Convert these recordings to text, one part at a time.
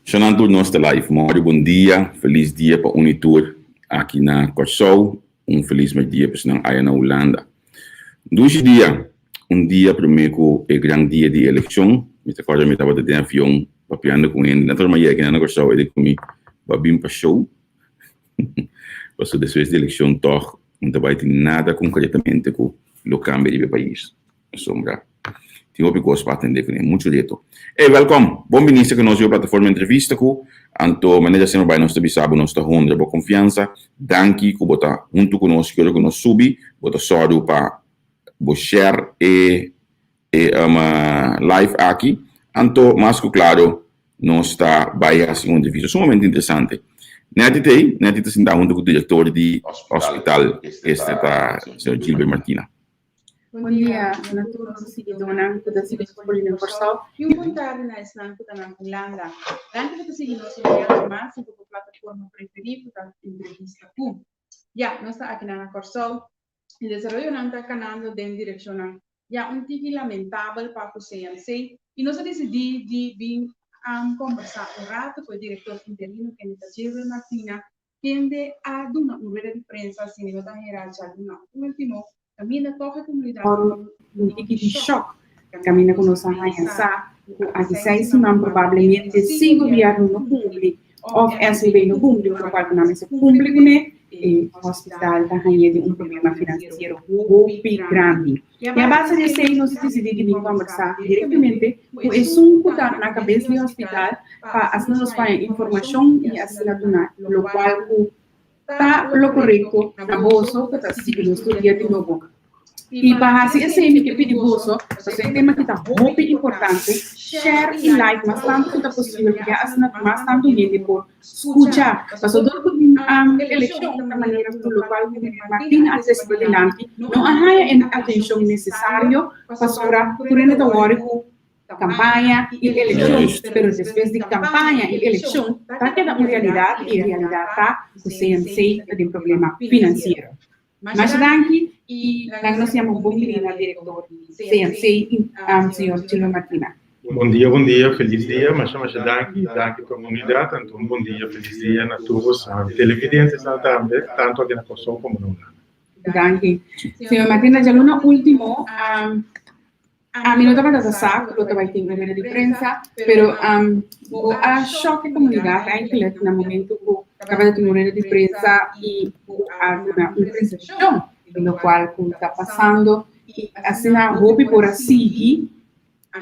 Shonan tur nos ta live mori bon dia felis dia pa un i tur aki na Kòrsou un felis merdia pa esnan aya na Hulanda dushi dia un dia prome ku e gran dia di elekshon mi ta kòrda mi tabata den avion papiando ku hende nan ta broma yega na Kòrsou e di ku mi bo a bin pa show pasobra despues di elekshon tòg no ta bai tin nada konkretamente ku lo kambia riba e pais. Pasobra tin hopi kos pa atendé kuné, muchu reto. Ey, wèlkòm! Bon biní serka nos riba plataforma Entrevista ku anto manera semper bai nos ta bisa bo nos ta honra bo konfiansa. Danki ku bo ta huntu ku nos ki ora ku nos subi bo ta sòru pa bo share e e live aki. Anto mas ku klaro nos ta bai hasi un entrevista sumamente interesante. Netty ta ei, Netty ta sinta huntu ku direktor di hospital, este ta señor Gilbert Martina. Bon dia na tur nos siguidónan ku ta sigui nos Polina Kòrsou i un bon tardi na esnan ku ta na Hulanda. Danki pa ta sigui nos un biaha mas riba bo plataforma preferí ku ta Entrevista Ku. Ya, nos ta akinan na Kòrsou i desaroyonan ta kanando den direkshonnan ya un tiki lamentabel pa ku CMC i nos a disidí di bin kombersá un ratu ku e direktor interino kende ta Gilbert Martina Kende a duna un rueda di prensa si mi no ta hera djaluna ultimo, kaminda tòg e komunidat Ora un tiki di shòk kaminda ku nos a haña sa ku aki seis siman probablemente si gobièrnu no kumpli òf SVB no kumpli ku lokual ku nan mester kumpli kuné, e hospital ta hañ'é den un problema finansiero hopi grandi. I a base di esei nos a disidí di bin kòmbersá direktamente ku esun ku ta na kabes di hospital pa asina nos haña informashon i asina duna lokual ku ta lo korekto na boso ku ta sigui nos tur dia di nobo. I pa hasi esei mi ke pidi boso, pasobra e tema aki ta hopi importante, share i like mas tantu ku ta posibel pa ya asina mas tantu hende por Skucha, pasobra dor ku tin elekshon ta manera ku lokual ku Martina a trese padilanti no a haña e atenshon nesesario pasobra tur hende ta wòri ku kampaña i elekshon, pero despues di kampaña i elekshon ta keda un realidat i e realidat ta ku CMC ta den problema finansiero. Masha danki i laga nos yama bon bini na direktor di CMC, señor Chilo Martina. Bon dia, bon dia, felis dia, masha masha danki, danki pa oportunidat, anto un bon dia, felis dia na tur televidentesnan tambe, tantu aki na Kòrsou komo na Hulanda. Danki. Señor Martina, djaluna último, Ami no tabata ta sa ku lo ta bai tin un rueda di prensa, pero bo a shòk e komunidat eigenlijk na momento ku tabata tin un rueda di prensa i bo a duna un presentashon di lokual ku ta pasando i asina hopi por a sigui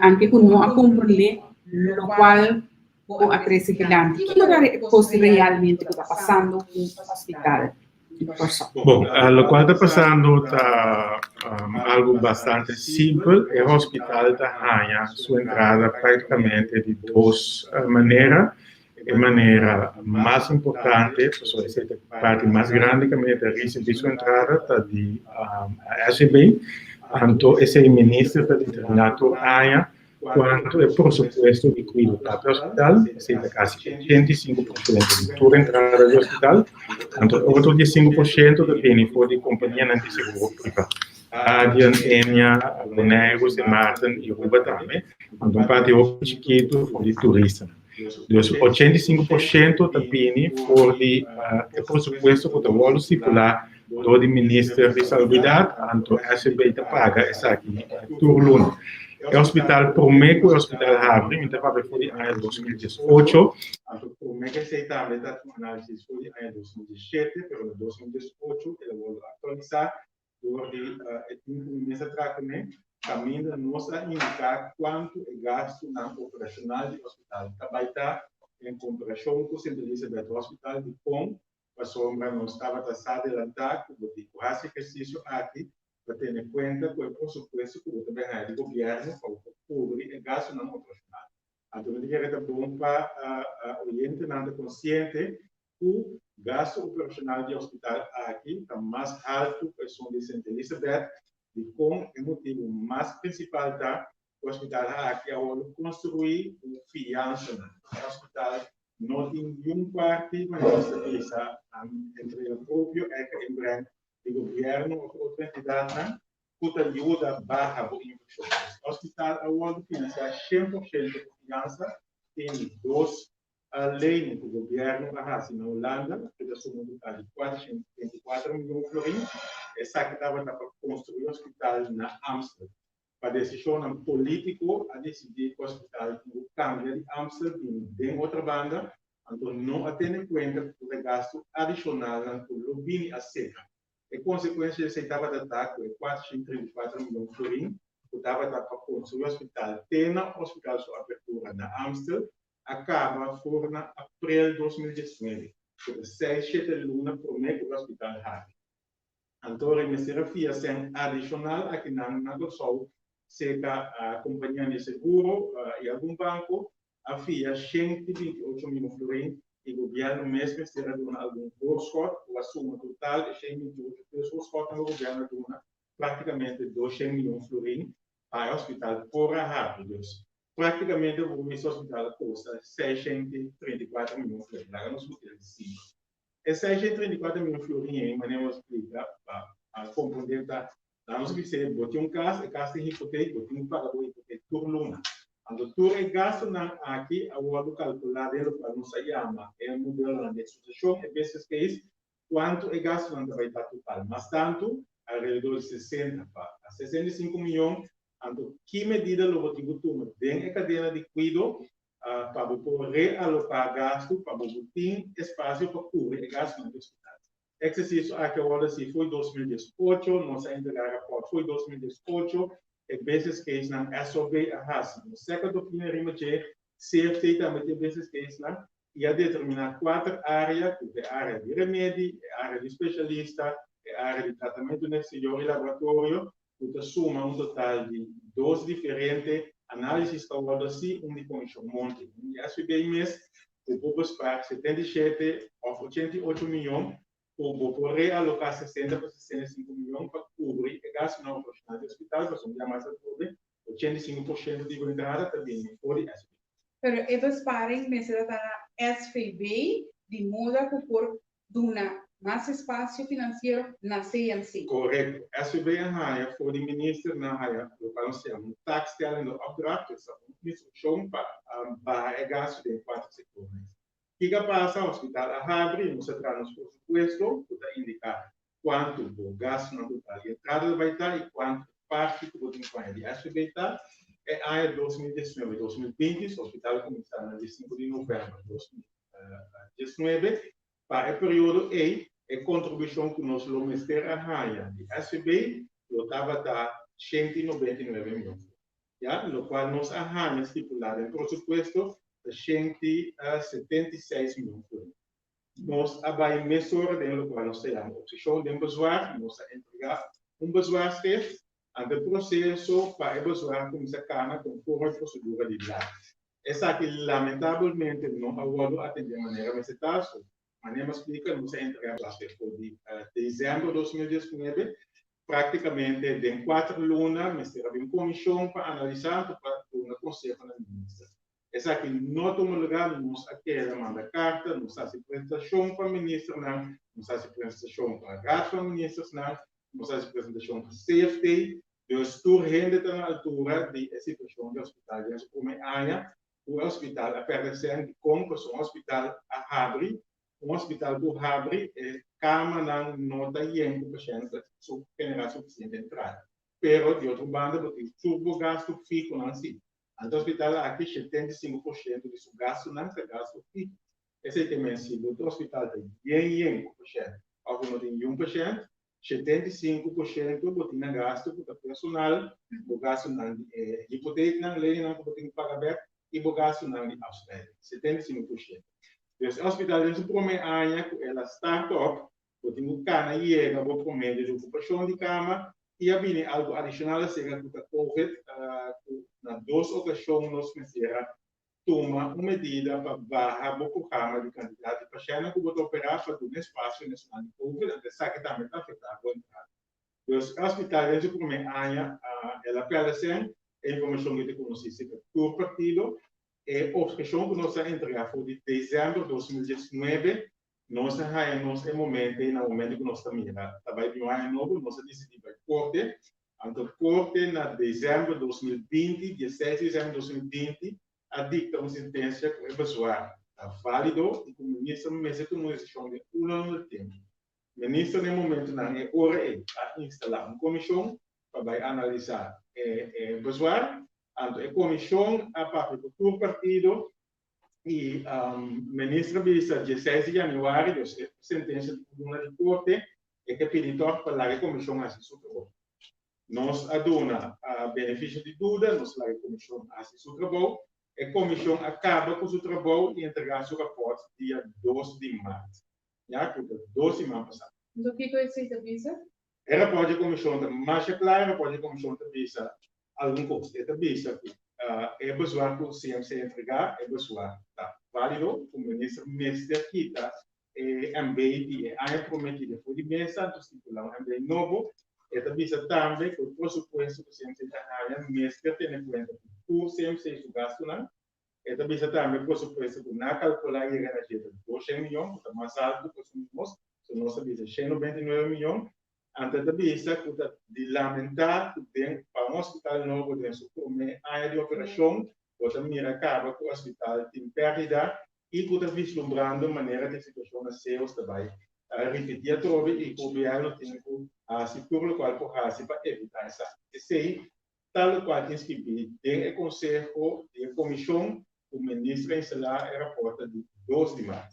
anke ku no a komprendé lokual bo a trese dilanti. Kiko ta e kos realmente ku ta pasando ku hospital di Kòrsou? Bon, lokual ta pasando ta algu bastante simpel. E hospital ta haña su entrada práktikamente di dos manera. E manera mas importante, pasobra esei ta e parti mas grandi kaminda ta risibí su entrada, ta di SGB. Anto esei minister ta determiná tur aña Kuantu e presupuesto di kuido ta pa e hospital, esei ta kasi 85% di tur entrada di hospital, anto e otro 15% ta bini for di kompanianan di seguro privá, Adyen, Ennia, Boneiru, Sint Maarten i Aruba tambe, anto un parti hopi chikitu for di turistanan. Dus 85% ta bini for di e presupuesto ku ta wòrdu stipulá dor di Minister di Salubridat, anto SVB ta paga esaki tur luna. E hospital promé ku e hospital habri, mi ta papia for di aña 2018, anto promé ku esei tambe ta un análisis for di aña 2017, pero na 2018 el a wòrdu aktualisá dor di e tim ku mi mes a traha kuné, kaminda nos a indiká kuantu e gastunan operashonal di hospital ta bai ta en komparashon ku Sint Elisabeth Hospital, dikon pasobra nos tabata sa delantá ku bo tin ku hasi ehersisio aki pa tene kuenta ku e presupuesto ku bo ta bai haña di gobièrnu pa bo por kubri e gastunan operashonal. Anto mi ta kere ta bon pa oyentenan ta konsiente ku gastu operashonal di hospital aki ta mas haltu ku esun di Sint Elisabeth, dikon e motibu mas prinsipal ta ku hospital aki a wòrdu konstruí ku fiansanan. E hospital No tin niun parti ku nos ta bisa entrega propio eigen inbreng di gobièrnu òf otro entidatnan ku ta yuda baha bo invershon. Nos hospital a wòrdu finansiá 100% ku fiansa. Tin dos lening ku gobièrnu a hasi na Hulanda, ku ta suma un total di 434 mion florin. Esaki tabata pa konstruí hospital na Amstel. Pa desishonnan polítiko a disidí ku hospital tin ku kambia di Amstel bini den Otrabanda, anto no a tene kuenta ku tur e gastu adishonalnan ku lo bini aseka. E konsekuensia di esei tabata ta ku e 434 mion florin ku tabata pa konstruí hospital te na hospital su apertura na Amstel a kaba for na aprel 2019, ku ta seis shete luna promé ku e hospital habri. Anto e mester a fia sèn adishonal akinan na Kòrsou serka kompanianan di seguro i algun banko a fia 128 mion florin i gobièrnu mes mester a duna algun voorschot ku a suma total e 128 plus voorschotnan ku gobièrnu a duna praktikamente 200 mion florin pa e hospital por a habri. Dus praktikamente bo por bisa hospital a kosta 634 mion florin. Laga nos put'e simpel. E 634 mion florin ei manera bo a splika pa komprondé ta Laga nos bis'é, bo tin un kas, e kas tin hipotek, bo tin ku paga bo hipotek tur luna. Anto tur e gastunan aki a wòrdu kalkulá den lokual nos a yama e modelonan di eksplotashon, e business case, kuantu e gastunan ta bai ta total. Mas tantu, alrededor di 60 pa 65 mion. Anto ki medida lo bo tin ku tuma den e kadena di kuido pa bo por realoká gastu pa bo por tin espasio pa kubri e gastunan di hospital? Exercicio aki a worde haci fo'i 2018, nos a entrega rapport fo'i 2018, e business case nan SOB a haci un second opinion riba dje, CFT tambe tin business case nan y a determina cuater area cu ta e area di remedi, e area di specialista, e area di tratamento na exterior y laboratorio, cu ta suma un total di dos diferente analisis cu a worde haci, un di Comision Monti, un di SVB mes, cu bo por spaar 77 of 88 miyon, cu bo por realoca 60 pa 65 miyon pa cubri e gastonan operacional di hospital, pasobra ya mas atrobe 85% di bo entrada ta bini for di SVB. Pero e besparing mester ta na SVB di moda cu por duna mas espasio finansiero na CMC. Korekto. SVB a haña for di minister nan haña loke nos ta yama un taakstellende opdracht, esta un instrukshon pa baha e gastu den kuater sektornan. Kiko a pasa? Hospital a habri i nos a traha nos presupuesto ku ta indiká kuantu bo gastunan total di entrada ta bai ta i kuantu e parti ku bo tin ku haña di SVB ta. E aña 2019, 2020, hospital a kuminsá na dia 5 di novèmber 2019. Pa e periodo ei, e kontribushon ku nos lo mester a haña di SVB lo tabata 199 mion florin. Ya, lokual nos a haña stipulá den presupuesto ta 176 mion florin. Nos a bai mesora den lokual nos ta yama opsishon den bezwaar, nos a entregá un bezwaarschrift ante e proseso pa e bezwaar kuminsá kana konforme prosedura di lei. Esaki lamentabelmente no a wòrdu atendé manera mester ta, so manera mi a splika nos a entregá bezwaarschrift for di desèmber 2019, práktikamente den kuater luna mester a bin komishon pa analisá anto pa duna konseho na minister. Esaki no a tuma lugar, nos a keda manda karta, nos a hasi presentashon pa ministernan, nos a hasi presentashon pa Raad van Ministersnan, nos a hasi presentashon pa CFT, dus tur hende ta na altura di e situashon di hospital den su prome aña ku e hospital a pèrdè sèn. Dikon? Pasobra un hospital a habri, un hospital ku habri e kamanan no ta yen ku pashènt pa generá sufisiente entrada, pero di otro banda bo tin tur bo gastu fihonan si. Anto hospital aki 75% di su gastunan ta gastu fiho. Esei ke men si bo hospital ta yen yen ku pashènt òf bo no tin niun pashènt, 75% bo tin na gastu ku ta personal, bo gastunan di e hipoteknan, leningan ku bo tin ku paga bèk i bo gastunan di afschrijving, 75%. Dus e hospital den su promé aña ku el a start op, bo tin ku kana yega bo promedio di okupashon di kama i a bini algu adishonal aserka ku ta covid ku na dos okashon nos mester a tuma un medida pa baha bo programa di kantidat di pashèntnan ku bo ta operá pa duna espasio na esnan di covid, anto esaki tambe ta afektá bo entrada. Dus e hospital den su promé aña el a pèrdè sèn, e informashon ku ta konosí serka tur partido. E obheshon ku nos a entregá for di desèmber 2019 Nos a haña nos e momento ei, na momento ku nos ta mira ta bai bin un aña nobo, nos a disidí bai korte. Anto korte na desèmber 2020, 16 di desèmber 2020, a dikta un sentensia ku e bezwaar. ta válido i ku minister mester tuma un desishon den un luna di tempu. Minister na e momentunan e ora ei a instalá un komishon pa bai analisá e bezwaar. Anto e komishon a papia ku tur partido i minister a bisa dieseis di yanüari, dus e sentensia di un luna di korte, e ke pidi tòg pa laga e komishon hasi su trabou. Nos a duna benefisio di duda, nos a laga e komishon hasi su trabou. E komishon a kaba ku su trabou i entregá su rapòrt dia dos di mart, ya ku ta dos siman pasá. Anto kiko esei ta bisa? E rapòrt di e komishon ta masha kla, e rapòrt di e komishon ta bisa algun kos. E ta bisa ku e bezwaar ku CMC a entregá, e bezwaar ta válido, ku minister mester kita e MB di e aña promé ki for di mesa, anto stipulá un MB nobo. E ta bisa tambe ku e presupuesto ku CMC ta haña mester tene kuenta ku tur CMC su gastunan. E ta bisa tambe e presupuesto ku nan a kalkulá yega na dje ta 200 mion, ku ta mas altu ku esun di nos, so nos ta bisa 199 mion. Anto e ta bisa ku ta di lamentá ku den pa un hospital nobo den su promé aña di operashon bo ta mira kaba ku hospital tin pèrdida i ku ta vislumbrando manera ku e situashon na Seos ta bai ripití atrobe i ku gobièrnu tin ku hasi tur lokual por hasi pa evitá esaki. Esei ta lokual tin skibí den e konseho di e komishon ku minister a instalá e rapòrt ta di dos di mart.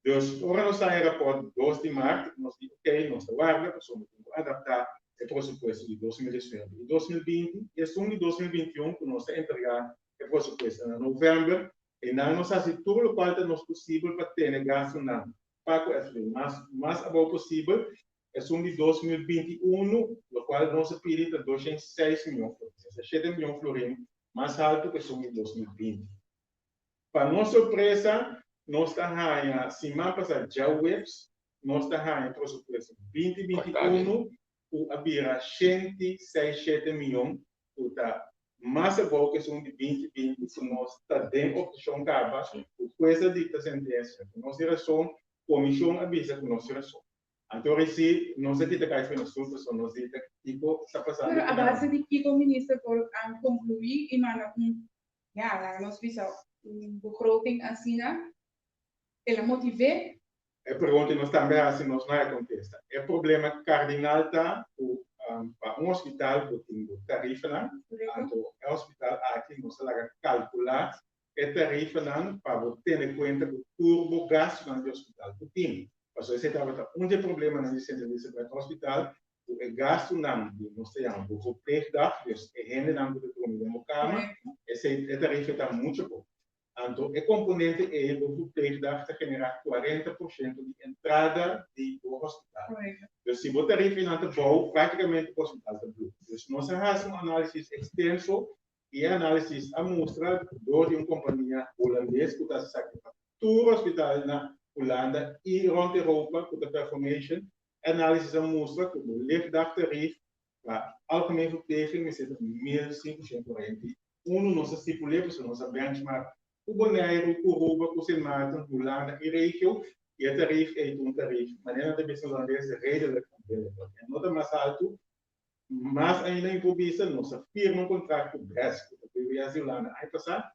Dus ora nos haña e rapòrt dos di mart nos di okey nos ta warda pasobra tin ku adaptá e presupuesto di 2019 i 2020 i esun di 2021 ku nos ta entregá e presupuesto na novèmber. Einan nos hasi tur lokual ta nos posibel pa tene gastunan pa ku SB mas mas abou posibel. Esun di 2021, lokual nos a pidi ta 206 mion florin, esta shete mion florin mas haltu ku esun di 2020. Pa nos sorpresa, nos ta haña siman pasá djaweps nos ta haña presupuesto 2021 ku a bira 106 shete mion, ku ta mas abou ku esun di 2020, ku nos ta den oposishon kaba, ku hues a dikta sentensia ku nos tin rason, komishon a bisa ku nos tin rason. Anto resi nos a kita kai for nos tur pasobra nos di ta kiko ta pasando. Pero a base di kiko minister por konkluí i manda un, ya, laga nos bisa un begroting asina, el a motiv'é? E pregunta nos tambe hasi, nos no a kontesta. E problema kardinal ta ku pa un hospital bo tin bo tarifanan, anto e hospital aki nos a laga kalkulá e tarifanan pa bo tene kuenta ku tur bo gastunan di hospital ku tin. Pasobra esei tabata un di e problemanan di Sint Elisabeth Hospital, ku e gastunan di nos ta yama bo verpleegdag, dus e hendenan ku ta drumi den bo kama, esei e tarifa ta muchu poko. Anto e komponente ei, bo verpleegdag, ta generá 40% di entrada di bo hospital. Dus si bo tarifanan ta bou, práktikamente bo hospital ta blu. Dus nos a hasi un análisis ekstenso i e análisis a mustra dor di un kompania hulandes ku ta hasi esaki pa tur hospital na Hulanda i rònt Europa ku ta Performation, e análisis a mustra ku bo ligdagtarief pa algemeen verpleging mester ta 1541. Nos a stipul'é pasobra nos a benchmark ku Boneiru, ku Aruba, ku Sint Maarten, Hulanda i regio i e tarief ei ta un tarief, manera nan ta bisa na hulandes, redelijk en billijk. E no ta mas haltu. Mas ainda mi por bisa, nos a firma un kontrakt ku BES, ku ta BWS di Hulanda, aña pasá,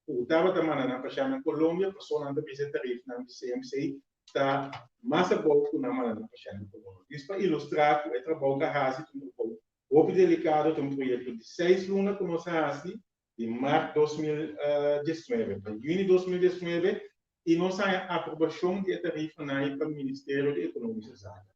ku tabata manda nan pashènt na Colombia, pasobra nan ta bisa e tarifnan di CMC ta mas abou ku nan manda nan pashènt na Colombia. Dis pa ilustrá ku e trabou ku a hasi ta un trabou hopi delikado, ta un proyekto di seis luna ku nos a hasi, di mart 2019 pa yüni 2019, i nos haña aprobashon di e tarifanan ei pa Ministerio di Ekonomische Zaken.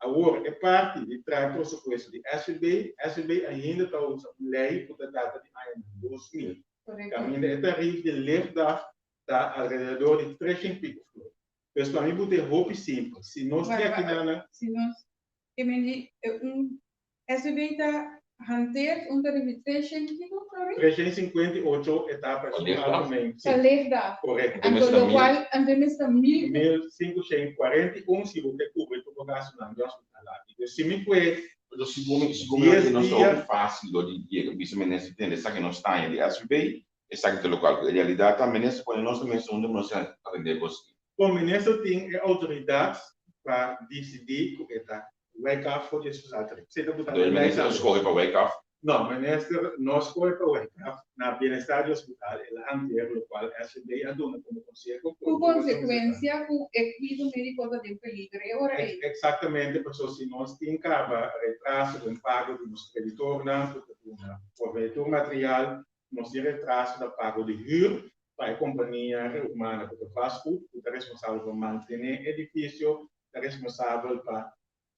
Awor, e parti di traha presupuesto di SVB, SVB ainda ta usa un lei ku ta data di aña 2000. Kaminda e tarif di ligdag ta alrededor di 300 piko florin. Pues pa mi bo ta hopi simpel. Si nos tin akinan. Si nos ke men di un SVB ta hanteert un tarif di 300 kiko florin? 358 e ta pa esun algemeen. Pa ligdag. Korekto. Anto lokual anto e mes ta mil. 1541 si bo ke kubri tur bo gastunan di hospital aki. Dus si mi kue Pero segun mi nos ta hopi fácil dor di yega bisa minister tende esaki nos taña di SVB, esaki ta lokual ku e realidat ta minister pone nos na mesa unda nos a atendé kos aki. Bon, minister tin e outoridat pa disidí ku e ta wijk af for di e sociaal tarief. Esei ta buta Anto e minister a skohe pa wijk af? No, minister no skohe pa weka na bienestar di hospital, el a hanteer lokual SVB a duna komo konseho. Ku konsekuensia ku e kuido médiko ta den peliger e ora ei. Eksaktamente, pasobra si nos tin kaba retraso den pago di nos kreditornan ku ta duna proveé tur material, nos tin retraso na pago di hür pa e kompania Rehumana ku ta vastgoed, ku ta responsabel pa mantené edifisio, ta responsabel pa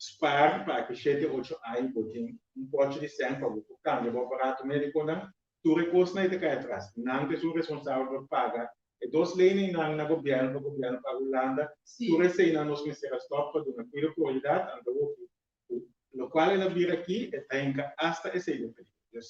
Spar pa aki shete ocho aña bo tin un pochi di sèn pa bo por kambia bo aparato médikonan. Tur e kosnan ei ta kai atras. Nan ta esun responsabel pa paga e dos leningnan na gobièrnu pa gobièrnu paga Hulanda. Tur eseinan nos mester a stòp pa duna kuido prioridat. Anto hopi ku lokual el a bira aki e ta hinka asta esei den peligro. Dus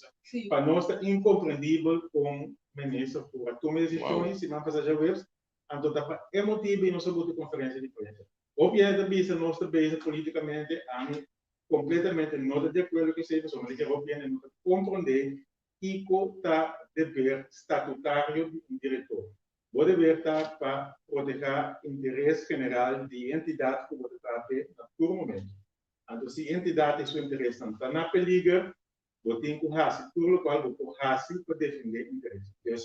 pa nos ta inkomprendibel kon minister por a tuma e desishon ei siman pasá djaweps. Anto ta pa e motibu ei nos a buta konferensia di prensa. Hopi hende ta bisa nos ta bezig politikamente, ami kompletamente no ta di akuerdo ku esei pasobra mi ta kere hopi hende no ta komprondé kiko ta deber statutario di un direktor. Bo deber ta pa protehá interes general di e entidat ku bo ta traha p'e na tur momento. Anto si e entidat i su interesnan ta na peliger, bo tin ku hasi tur lokual bo por hasi pa defendé interes. Dus,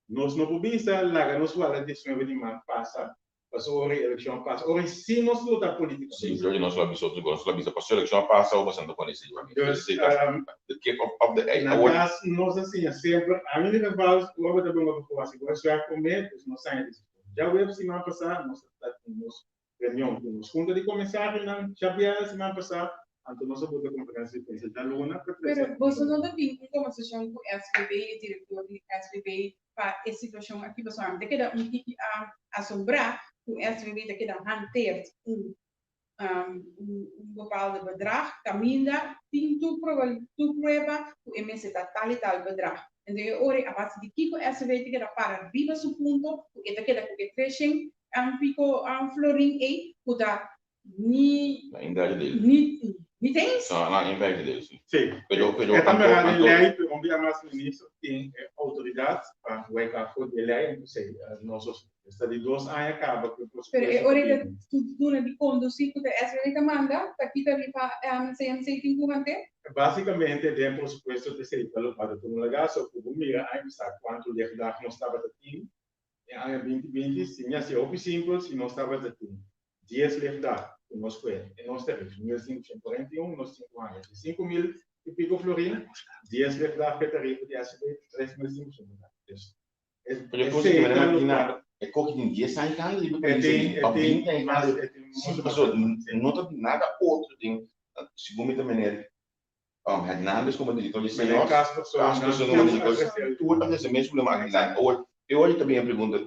nos no por bisa laga nos wala 19 di mart pasa, pasobra ora e elekshon pasa, ora si nos lo ta politikamente. Sí, pero nos lo a bisa otro kos, nos lo a bisa pasobra elekshon a pasa o pasobra no ta pone esei pa mi. Dus, the tip of the egg. Na kas nos a siña semper, ami di geval, ora bo ta bon pa hasi bo huiswerk promé, dus nos saña desishon. Djaweps siman pasá nos a ta tin nos Reunion ku nos Junta di Komisarionan djabièrnè siman pasá, anto nos a buta konferensia di prensa djaluna pa trese. Pero boso no ta tin un kombersashon ku SVB, e direktor di SVB, pa e situashon aki? Pasobra mi ta keda un tiki asombrá ku SVB ta keda hanteerd un un bepaalde bedrag kaminda tin tur tur prueba ku e mester ta tal i tal bedrag. Enton e ora a base di kiko SVB ta keda para riba su punto ku e ta keda ku e treshen un pico un florin ei ku ta ni Na een derde deel. ni ni eens. No, na een vijfde deel, sí. Sí. Pero, pero, E ta anto, mira den anto, lei, pero un bia mas minister tin e outoridat pa wek afo di e lei, entonces nos esta di dos aña kaba ku e Pero e presupuesto ora ei ta tin. duna di kondusí ku ta SVB ta manda, ta kita riba CMC tin ku hant'é? Básikamente den presupuesto ta esei ta lo bata tuma lugá, so ku bo mira aña pasá kuantu ligdag nos tabata tin, Den aña 2020, si mi hasi hopi simpel, si nos tabata tin dies leefdag ku nos kue e nos tarief, 1541, nos tin ku haña di 5000 i piko florin, dies leefdag ku e tarifa di SCB 3500. Dus, e Pero e cosa esei ku ta mi lo imagina, kual. e koki tin dies aña kanda riba e E pais tin, aki, e òf tin binti aña mas, kanda. e tin Sí, muchu mas. pasobra Sí. no ta nada otro den, segun mi ta meneer Hernandez como director di Meneer Señor, Casperson, Casperson nan como tur a director, trece. Tur a trece mes problema aki nan. Awor, e ora ta bin e pregunta,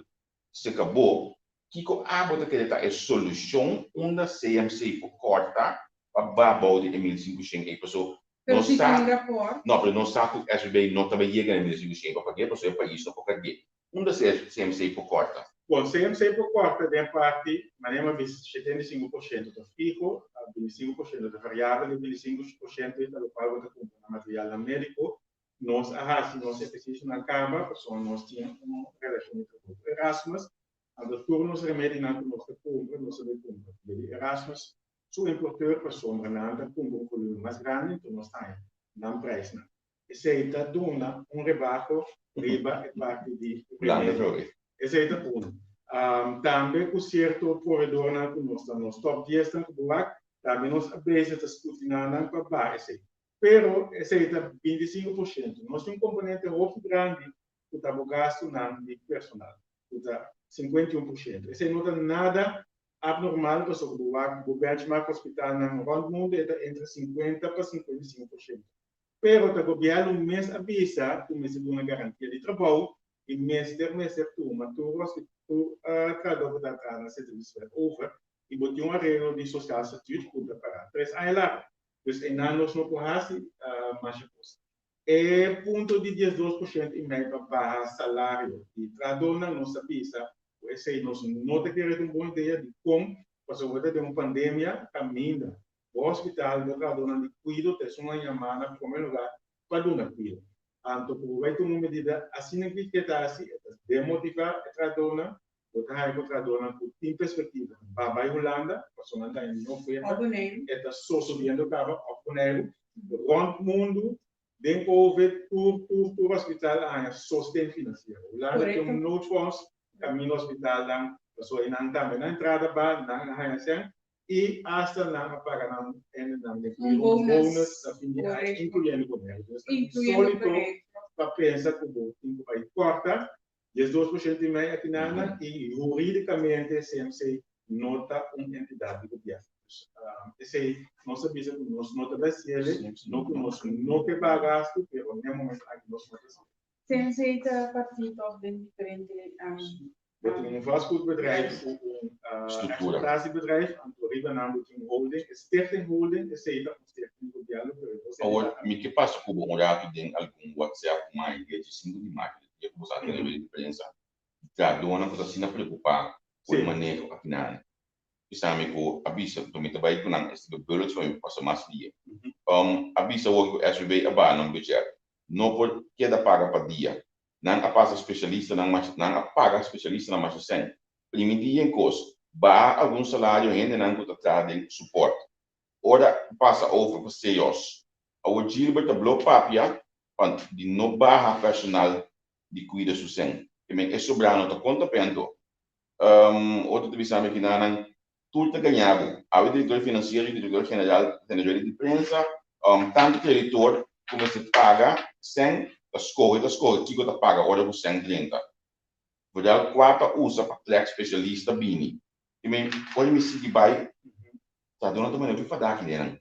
se cabo, kico abo ta kere ta e solucion unda CMC por corta pa ba bou di e 1500 ey? Paso Pero nos si sa, tin un rapport. No, pero nos sa cu SVB no ta bay yega na e 1500 ey pa pague, paso e pais no por cargue. Unda CMC por corta? Bon, CMC por corta den parti, manera mi a bisa, 75% ta fiho, 25% ta variabel y 25% ei ta locual bo ta cumpra na materialnan medico. Nos a haci nos ejercicionan caba, pasobra nos tin un relacion di trabou cu Erasmus, anto tur nos remedinan cu nos ta cumpra, nos ta bay cumpra via di Erasmus su importeur, pasobra nan ta cumpra un volumen mas grandi, anto nos ta haña nan prijsnan. Esei ta duna un rebaho riba e parti di remedio. Esei ta unu. Tambe ku sierto proveedornan ku nos ta nos top diesnan ku bo wak, tambe nos a bezig ta skrutina nan pa baha esei. Pero esei ta 25%. Nos tin un komponente hopi grandi ku ta bo gastunan di personal, ku ta 51%. Esei no ta nada abnormal pasobra bo wak bo benchmark hospitalnan rònt mundu e ta entre 50 pa 55%. Pero ta gobièrnu mes a bisa ku mester duna garantia di trabou i mester mester tuma tur tur trahadó ku ta traha na Sint Elisabeth over i bo tin un areglo di sociaal statuut ku ta para tres aña largu. Dus einan nos no por hasi masha kos. E punto di 12% i mei pa baha salario di trahadónan nos ta bisa ku esei nos no ta kere ta un bon idea dikon pasobra ta den un pandemia kaminda Bo hospital, bo trahadónan di kuido ta esun a yamá na promé lugá pa duna kuido. Anto ku bo bai tuma un medida asina ki ke ta hasi, e ta demotivá e trahadónan, bo ta haña ku trahadónan ku tin perspektiva pa bai Hulanda, pasobra nan ta haña mihó oferta, e ta sosodiendo kaba, òf Boneiru, rònt mundu. Den Covid tur tur tur hospital a haña sosten finansiero. Hulanda tin un noodfonds kaminda hospitalnan pasobra einan tambe nan entrada ba, nan a haña sèn i asta nan a paga nan hendenan den Un un bonus, bonus na fin di aña, korekto. inkluyendo Boneiru. Dus ta Inkluyendo insólito Boneiru. pa pensa ku bo tin ku bai kòrta 12% i mei akinana i hurídikamente CMC no ta un entidat di gobièrnu. Dus esei nos a bisa ku nos no ta bai hasiel, no ku nos no ke paga gastu, pero n'e momento aki nos no ta hasiel. CMC ta partí tòg den diferente. Bo tin un vastgoedbedrijf ku un Struktura. exploitatiebedrijf, anto riba nan bo tin un holding, e stichting holding, esei ta un stichting di gobièrnu, pero e dos Awor, entidat. mi ke pasa ku bo un ratu den algun WhatsApp ku mai dia 15 di mayo, dia ku bo sa tene rueda di prensa, di trahadónan ku ta asina preokupá ku e maneho akinan. Bisa mi ku a bisa, anto mi ta bai ku nan e bullets pa mi pasa mas dia. A bisa awor ku SVB a baha nan budget. No por keda paga pa dia. Nan a pasa spesialistanan masha, nan a paga spesialistanan masha sèn. Primintí yen kos, baha algun salario hendenan ku ta traha den suport. Ora pasa over pa CEOs. Awor Gilbert ta blo papia pa di no baha personal di kuido su sèn. Ke men e sobrá no ta konta p'e anto. Otro ta bisa mi kinanan tur ta gaña bo. Awe direktor finansiero i direktor general ta tene rueda di prensa. Tantu kreditor ku mester paga sèn ta skohe ta skohe kiko ta paga ora ku sèn drenta. Vooral kua ta usa pa trèk spesialista bini. I mi ora mi sigui bai ta duna ta manera ku fadá aki den.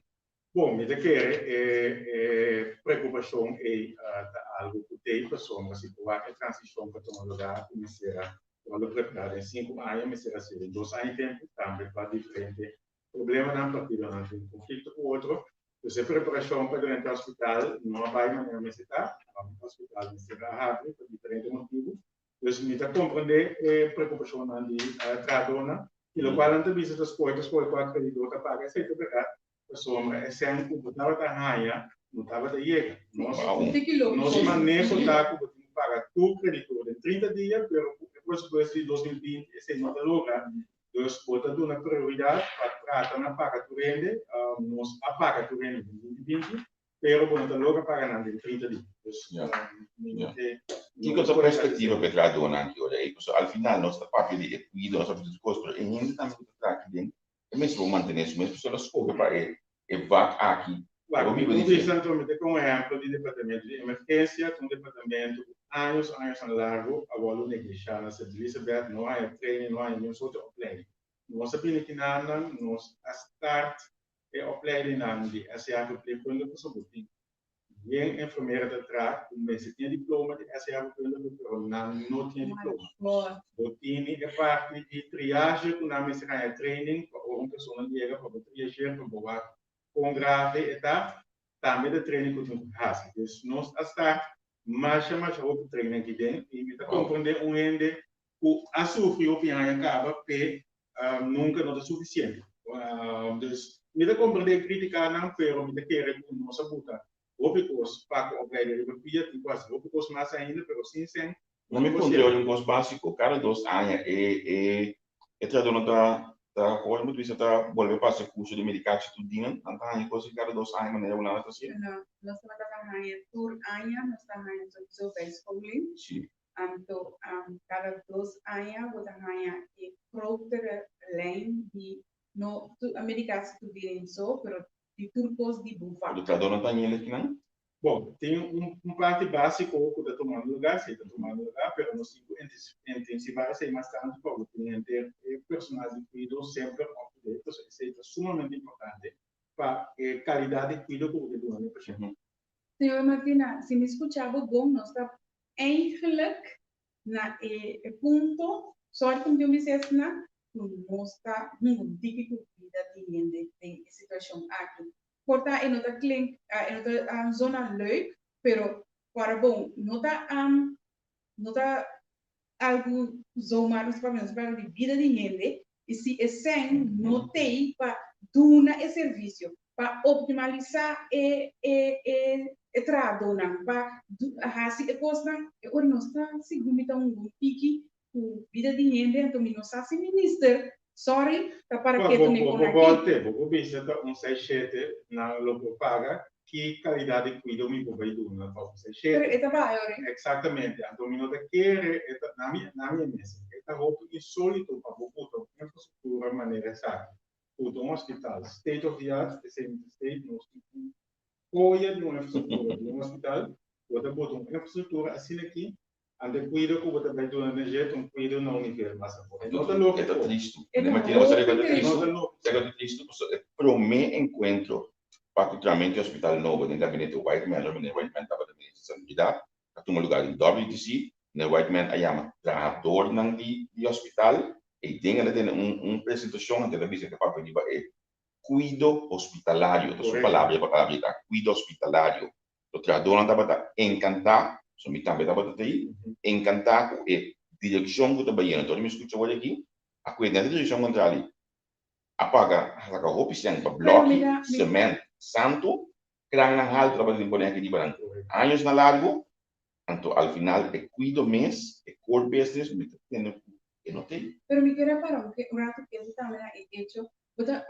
Bon, mi ta kere e preokupashon ei ta algu ku t'ei pasobra si bo wak e transishon ku a tuma lugá ku mester a wòrdu prepará den sinku aña, mester a hasié den dos aña i tempu, tambe pa diferente problemanan, partidonan tin konflikto ku otro. Dus e preparashon pa drenta hospital no a bai manera mester ta, hospital mester a habri pa diferente motibu. Dus mi ta komprendé e preokupashonnan di trahadónan i lokual nan ta bisa ta skohe ta skohe kua kredidor ta paga, esei ta bèrdat, pasobra e sèn ku bo tabata haña no tabata yega. Nos nos maneho ta ku bo tin ku paga tur kreditor den 30 dia, pero ku e presupuesto di 2020 esei no ta logra. Dus bo ta duna prioridat pa trata na paga tur hende. Nos a paga tur hende den 2020, pero bo no ta logra paga nan den 30 dia. Dus mi no ke. Kiko ta perspektiva pa e trahadónan aki ora ei? Pasobra al final nos ta papia di e kuido, nos ta papia di tur kos, pero e hende tambe ku ta traha aki den e mester por mantené su mes, pasobra el a skohe pa e e vak aki. Wak, mi por bisa anto, mi ta kon un ehèmpel di departamento di emergensia, ta un departamento ku años añosnan largu a wòrdu neglishá na Sint Elisabeth, no haña training, no haña niun sorto opleiding. Nos a bini kinanan, nos a start e opleidingnan di SCA verpleegkundige pasobra bo tin yen enfermera ta traha ku mester tin e diploma di SCA verpleegkundige pero nan no tin e diploma. Bo tini e parti di triage ku nan mester haña training pa ora un persona yega pa bo triageer pa bo wak kon grave e ta, tambe ta training ku tin ku hasi. Dus nos a start masha masha hopi training aki den i mi ta komprende un hende ku a sufri hopi aña kaba p'e nunka no ta sufisiente. Dus mi ta komprende e kritikanan pero mi ta kere ku nos a buta hopi kos pa ku opleiding riba pia, tin ku hasi hopi kos mas ainda pero sin sen No mi puntra ora un kos básiko, kada 2 aña e e e trahadónan ta ta hoor mi ta bisa ta bolbe pasa e kurso di medikashi tur dia, nan ta haña kos aki kada 2 aña manera Hulanda ta hasié? No, nos tabata ta haña tur aña, nos ta haña sowieso bijscholing. Anto kada 2 aña bo ta haña e grotere lijn di no medikatie toediening so, pero di tur kos di bo vak. Pero trahadónan ta haña el akinan? Bon, tin un parti básiko ku ta tumando lugá, sí ta tumando lugá, pero nos tin ku intensivá esei mas tantu pa bo tin henter e personal di kuido semper up to date, pasobra esei ta sumamente importante pa e kalidat di kuido ku bo ke duna na e pashènt. Señora Martina, si mi skucha bo bon, nos ta eigenlijk na e punto, sorry ku mi tin un bisa esnan, ku nos ta hunga un tiki ku bida di hende den e situashon aki. Por ta e no ta klink, e no ta zona leuk, pero para bon, no ta no ta algu zomaar nos ta papia, nos ta papia di bida di hende i si e sèn no t'ei pa duna e servisio, pa optimalisá e e e e trahadónan, pa hasi e kosnan, e ora nos ta sigur mi ta un bon tiki ku bida di hende, anto mi no sa si minister, sorry, ta para ketu mi Bo kon aki. bo volte, bo por bisa ta un 6 7 nan lo por paga. Ki kalidat di kuido mi por bai duna pa ofresé Pero shete? e ta bai ora. Eksaktamente. Anto mi no ta kere e ta na mi na mi mes e ta hopi insólito pa bo buta un infrastruktura manera esaki. Buta un hospital state of the art, esei mi ta state, nos tin un joya di un infrastruktura di un hospital, bo ta buta un infrastruktura asina aki Anto e kuido ku bo ta bai duna na dje ta un kuido na un nivel mas abou. E no ta E ta lógiko. tristu. E ta Martina, bo sa hopi dikon e ta E no tristu? ta lógiko. Sa dikon e ta tristu? Pasobra e promé enkuentro pa ku tramentu di hospital nobo den gabinete Whiteman, ora meneer Whiteman tabata minister di Salubridat, a tuma lugá den WTC. Meneer Whiteman a yama trahadornan di di hospital ei den el a tene un un presentashon anto el a bisa ke papia riba e kuido hospitalario. Ta su Korekto. palabra e palabra ei ta, kuido hospitalario. Lo trahadónan tabata enkantá, so mi tambe tabata ta ei, enkantá ku e direkshon ku ta bayendo. Anto ora mi skucha wòrdu aki, a kue den e direkshon kontrali, a paga, a saka hopi sèn pa blòki, semènt, santu, krannan haltu tabata tin pone aki riba nan añosnan largu. Anto al final e kuido mes, e core business, mi ta tende ku e no ta ei. Pero mi kier a para un ratu pensa tambe na e echo Bo ta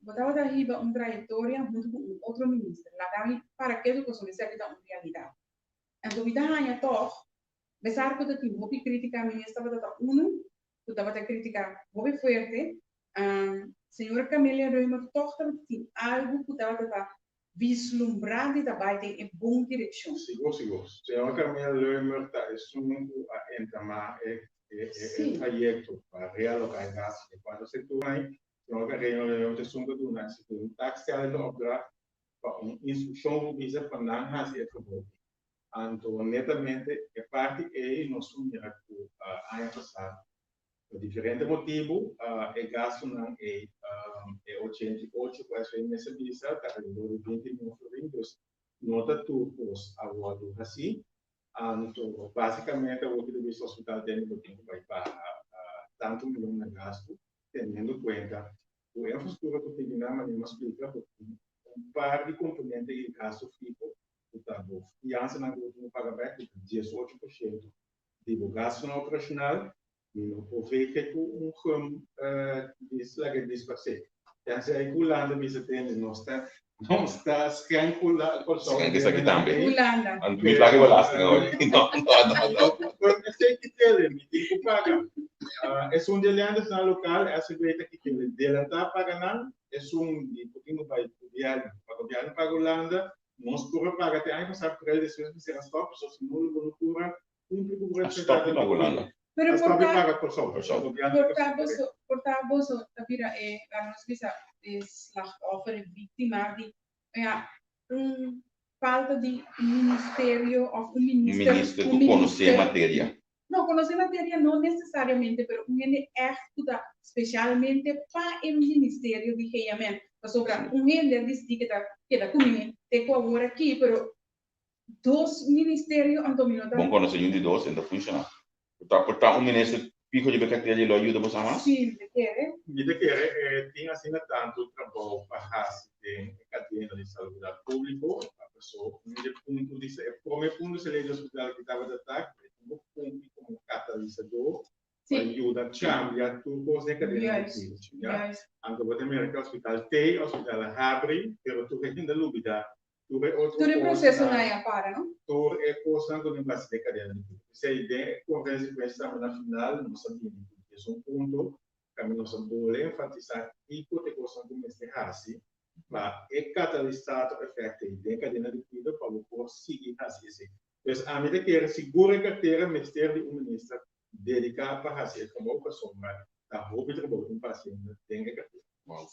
bo tabata hiba un trayektoria huntu ku un otro minister. Laga mi para ketu pasobra esaki ta un realidat. Anto mi ta haña tòg, besar ku ta tin hopi krítika, mi mes tabata ta unu ku tabata kritiká hopi fuerte, señora Camelia Römer tòg tabata tin algu ku tabata ta vislumbrá di ta bai den e bon direkshon. Sigur, sigur. Señora Camelia Römer ta esun ku a entamá e e e trayekto pa realoká e gastu. Den kuantu sektornan ei, señora Camelia Römer ta esun ku a duna e taakstellende opdracht pa un instrukshon ku bisa pa nan hasi e trabou ei. Anto netamente e parti ei nos a mira ku aña pasá Pa diferente motibu e gastunan ei, e 88 ku SV mester bisa, ta alrededor di 20 mion florin, dus no ta tur kos a wòrdu hasí. Anto básikamente awor ki ta bisa hospital tékniko tin ku bai baha tantu mion na gastu, teniendo kuenta ku e infrastruktura ku tin kinan, manera mi a splika, ku tin un par di komponente di gastu fiho ku ta bo fiansanan ku bo tin ku paga bèk, ku ta 18% di bo gastunan operashonal. Mi no por vege ku un gum dis laga disparsé. Tensei ku Hulanda bisa tende nos ta nos ta skenk Kòrsou. Skenk esaki tambe. Hulanda. Anto mi paga belasting awor. No, no, no, no. Esei kitele mi tin ku paga. Esun di alianzanan lokal SVB ta kitele delantá paga nan. Esun di ku tin ku bai gobièrnu pa gobièrnu paga Hulanda. Nos por a paga te aña pasá aprel despues mester a stòp pasobra si no lo bo no kura Cumpli cu A stop di paga Hulanda. Pero A por stop di ta paga Kòrsou. Kòrsou. Gobièrnu di por ta Kòrsou. boso por ta boso ta bira e laga nos bisa e slachtoffer e víktima di ja un falta di un ministerio òf un Un minister minister un ku konosé minister materia. no konosé materia no nesesariamente pero un hende ègt ku ta spesialmente pa e ministerio di GMN pasobra Sí. un hende a disidí ke ta keda ku mi te ku awor aki pero Dos ministerio anto mi no ta. Bon konosé yun di dos en ta funshoná. Por ta por ta un minister fiho riba e kartera i lo a yuda boso mas? Sí, mi ta kere. Mi ta kere e tin asina tantu trabou pa hasi den e kadena di salubridat públiko, paso un di e punto di e promé punto di lei di hospital ki tabata ta ku e tin ku kumpli komo katalisadó pa yuda kambia tur kos den e kadena di kuido. Anto bo ta mira ku e hospital t'ei, hospital a habri, pero tur hende a lubida Tur e otro Tur e procesonan kosnan, a para, no? tur e kosnan ku tin base den kadena di kuido. P'esei den e konferensia di prensa tambe na final nos a bini ku esun punto tambe nos a bole enfatisá kiko ta e kosnan ku mester hasi pa e katalisator efekto ei den kadena di kuido pa bo por sigui hasi esei. Pues ami ta kere sigur e kartera mester di un minister dediká pa hasi e trabou pasobra ta hopi trabou tin pa hasi den e kartera.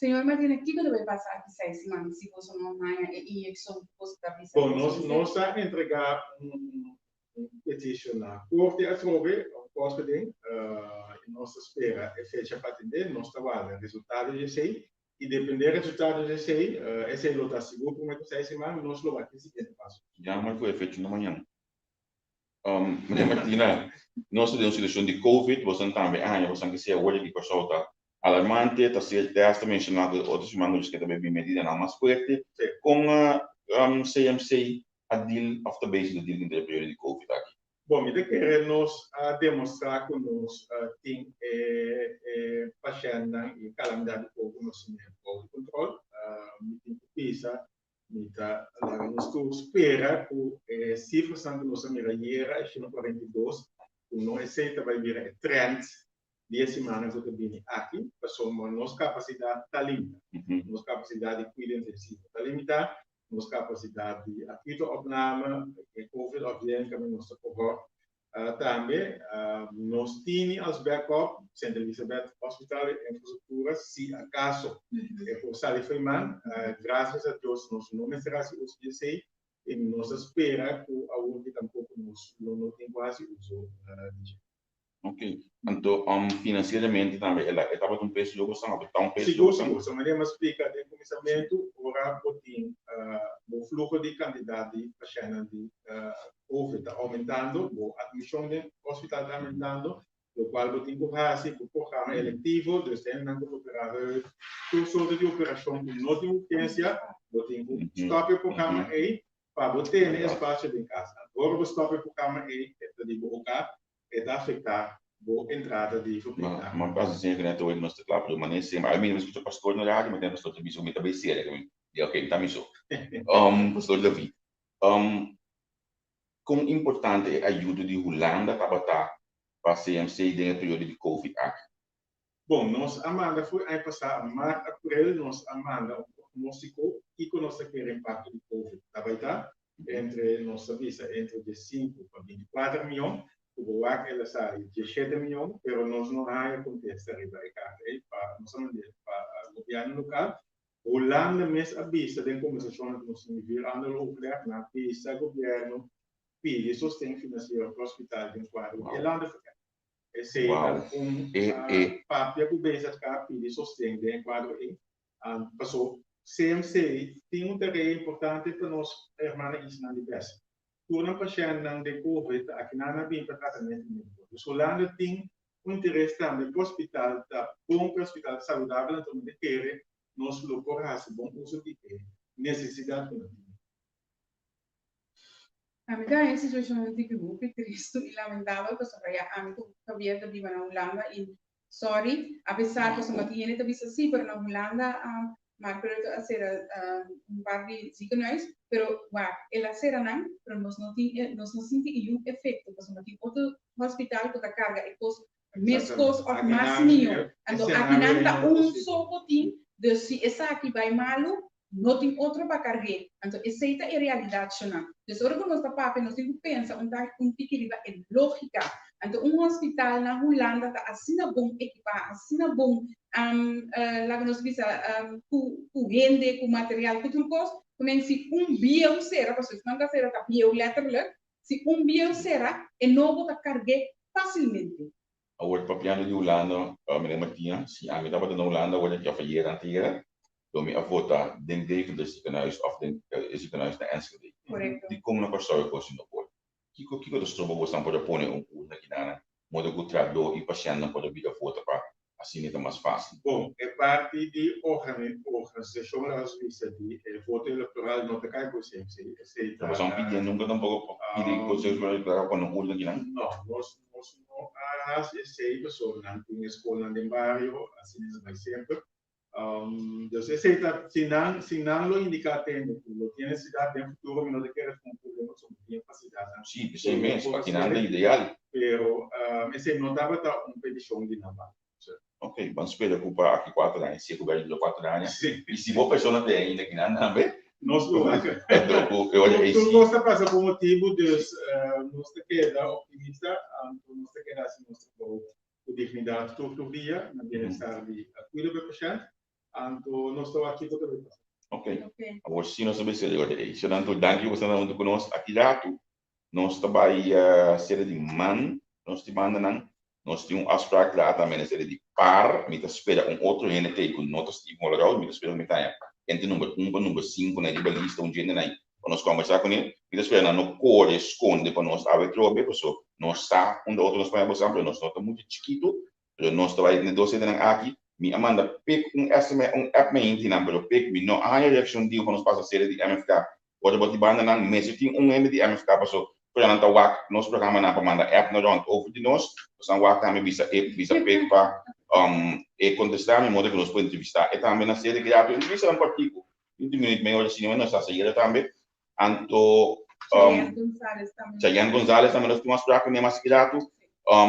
Señor Martina, kiko ta bay pasa aki seis siman si boso no haña e inyeccion ku boso ta bisa Bon, ku nos boso mester? nos a entregá un peticion na Korte atrobe, un kos den, i nos ta spera e fecha pa atendé. Nos ta warda resultado di esei, i dependé resultado di esei, esei lo ta sigur promé ku seis siman, nos lo wak e siguiente paso. Jammer ku e fecha no mañan. Meneer Martina, nos ta den un situacion di Covid, bosan tambe a haña bosan ke sea awor di Kòrsou ta alarmante, ta ser test ta menshoná ku otro siman ku nos ke ta bai bin medidanan mas fuerte. Kon CMC a deal òf ta bezig ta deal henter e periodo di Covid aki? Bon, mi ta kere nos a demostrá ku nos tin e pashèntnan i e kalamidat di Covid nos tin bou di kontrol. Mi tin ku bisa. Mi ta laga nos tur spera ku e sifranan ku nos a mira ayera, e 142, ku no esei ta bai bira e trend di e simannan ku ta bini aki, pasobra nos kapasidat ta limitá. Nos kapasidat di kuido intensivo ta limitá, nos kapasidat di acute opname, e covid afdeling kaminda nos ta kohòrt Tambe nos tini als backup Sint Elisabeth Hospital e infrastructura si acaso e por sali fo'i man. Gracias a Dios nos no mester haci uso di esey y nos ta spera cu awor ki tampoco nos lo no tin cu haci uso di dje. Ok, anto financieramente tambe e e tabata un peso loco san of ta un peso Sigur, loco san? sigur. So manera mi a splica den cuminsamentu, ora bo tin bo fluho di cantidad di pashentnan di Covid ta aumentando, bo admision den hospital ta aumentando, locual bo tin cu haci cu programa electivo, dus hendenan cu ta opera heup, tur soorte di operacion cu no tin urgencia, bo tin cu stop e programa ey pa bo tene espacio den cas. Ora bo stop e programa ey, e ta di bo hogar, e ta afecta bo entrada di verpleegkundige. Ma pasa siña cu nan ta oye nos ta cla, pero manera semper, ami mi scucha pastor na radio, mi tene pastor ta bisa cu mi ta bay seria, mi di ok, mi ta mi so. Pastor David, Kon importante e ayudo di Hulanda tabata pa CMC den e periodo di Covid aki? Bon, nos a manda for aña pasá, mart, aprel, nos a manda un prognóstiko kiko nos ta kere impakto di Covid ta bai ta, entre, nos ta bisa entre diesinku pa bintikuater mion, ku bo wak el a sali diesshete mion, pero nos no haña kontesta riba e karta ei pa nos a mand'é pa gobièrnu lokal. Hulanda mes a bisa den kombersashonnan ku nos tin di Anderoverleg, nan a bisa gobièrnu pidi sosten finansiero pa hospital den kuadro di e landenverkenning. Esei ta un papia ku BZK pidi sosten den e kuadro ei. Paso CMC tin un tarea importante pa nos hermana isnan di bes. Tur nan pashèntnan den covid ta akinan nan bin pa tratamentu médiko. Dus Hulanda tin un interes tambe pa hospital ta bon, pa hospital ta saludabel, anto mi ta kere nos lo por hasi bon uso di e nesesidat ku nan tin. Ami ta haña e situashon un tiki hopi tristu i lamentabel pasobra ya ami ku Javier ta biba na Hulanda i sorry apesar pasobra tin hende ta bisa si pero na Hulanda Mark Rutte a sera un par di ziekenhuis pero wak el a sera nan pero nos no tin nos no sinti niun efekto pasobra tin otro hospital ku ta karga e kos meskos òf mas mihó. Anto akinan ta un so ku tin, dus si esaki bai malu, no tin otro pa karg'é. Anto esei ta e realidat shonnan. Dus ora ku nos ta papia nos tin ku pensa un ta un tiki riba e lógika. Anto un hospital na Hulanda ta asina bon ekipá, asina bon laga nos bisa ku ku hende, ku material, ku tur kos, ku men si un bieu sera, pasobra esnan ta sera ta bieu letterlijk, Si un bieu sera, e nobo ta karg'é fásilmente. Awor papiando di Hulanda, meneer Martina, si ami tabata na Hulanda awor aki of ayera anteayera, lo mi a vota den Deventer ziekenhuis of den e ziekenhuis na Enschede. Korekto. Dikon na Kòrsou e kos no por? Kiko kiko ta stroba bosnan por a pone un urna kinana modo ku trahadó i pashèntnan por a bira vota pa Asina e ta mas fácil. Bon, e parti di organisashon la nos bisa di e voto electoral no ta kai ku CMC. Esei ta. No pasobra un pidi nunka tampoko pidi Conseho Superior Electoral pa pone un urna kinan? No, nos nos no a hasi esei pasobra nan tin e skolnan den bario, asina ta bai semper. Dus esei ta, si nan si nan lo indiká tende ku lo tin nesesidat den futuro mi no ta kere ta un problema pasobra mi tin e fasilidatnan. Sí, p'esei mes, pa kinan ta ideal. Pero esei no tabata un petishon di nan banda. Ok, ban spera ku pa aki kuater aña, si e gobièrnu dura kuater aña, i si bo persona ta ei ainda kinan tambe. Nos lo wak. Anto ku e ora ei Tur si. kos ta pasa ku motibu, dus nos ta keda optimista, anto nos ta keda hasi nos trabou ku dignidat tur tur dia na bienestar di kuido pa e pashènt, anto nos ta wak kiko ta bai pasa. Ok, awor si nos ta bai sera e ora ei. Shonnan tur danki ku bo sta huntu ku nos aki ratu. Nos ta bai sera di man nos di bandanan. Nos tin un afspraak laat tambe na sera di par. Mi ta spera un otro hende t'ei ku no ta Steve Mollerau. Mi ta spera ku mi ta haña entre number un pa number sinku na riba lista un djende na pa nos kombersá kuné. Mi ta spera nan no kore skonde pa nos awe trobe paso nos sa unda otro nos paña bosan pero nos no ta muchu chikitu. Pero nos ta bai na e dos hendenan aki. Mi a manda Pik un sms, un app meinti nan, pero Pik mi no a haña reakshon diu pa nos pasa sede di MFK. Ora bo di banda nan mester tin un hende di MFK paso ora nan ta wak nos programanan pa manda app na rond over di nos, nos nan wak tambe bisa e bisa Pik pa e kontestá mi modo ku nos por entrevistá e tambe na sede. Ke ya entrevistanan kòrtiku. 20 minüt, mei ora asina, nos ta hasi tambe. Anto Chayanne Gonzales tambe nos tin un afspraak kuné mas gratu.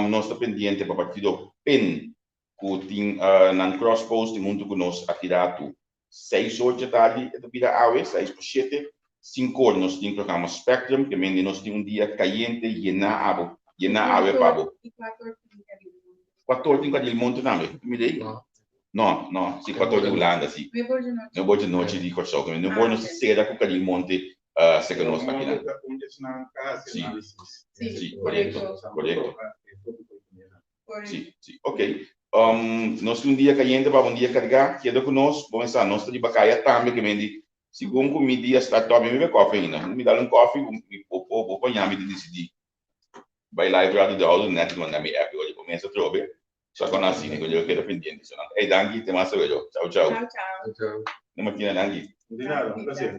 Nos ta pendiente pa partido pen ku tin nan cross posting huntu ku nos aki ratu. 6 or dje tardi e ta bira awe, 6:55. 5 or nos tin programa Spectrum, ke mende nos tin un dia kayente yená abo, yená awe pa bo. 4 or tin Kadil Monte tambe. Mi dei? No, no, si 4 or di Hulanda, si. 9 or di nochi di Kòrsou. 9 or nos sera ku Kadil Monte seka nos aki na. Si, korekto. Si, ok. Nos tin un dia kayente pa un dia kargá, keda ku nos, bon sa, nos ta riba kaya tambe ke mendi, segun ku mi dia start up, mi bebe koffie ainda. Mi dal un koffie, mi bo bo paña mi di disidí. Bai live rato di auto net manda mi app ori comienza trobe. Sa con así, ni yo keda pendiente. So, hey, danki, te mas awe. Ciao, ciao. Ciao, ciao. No, Martina, danki. Di nada, un plaser.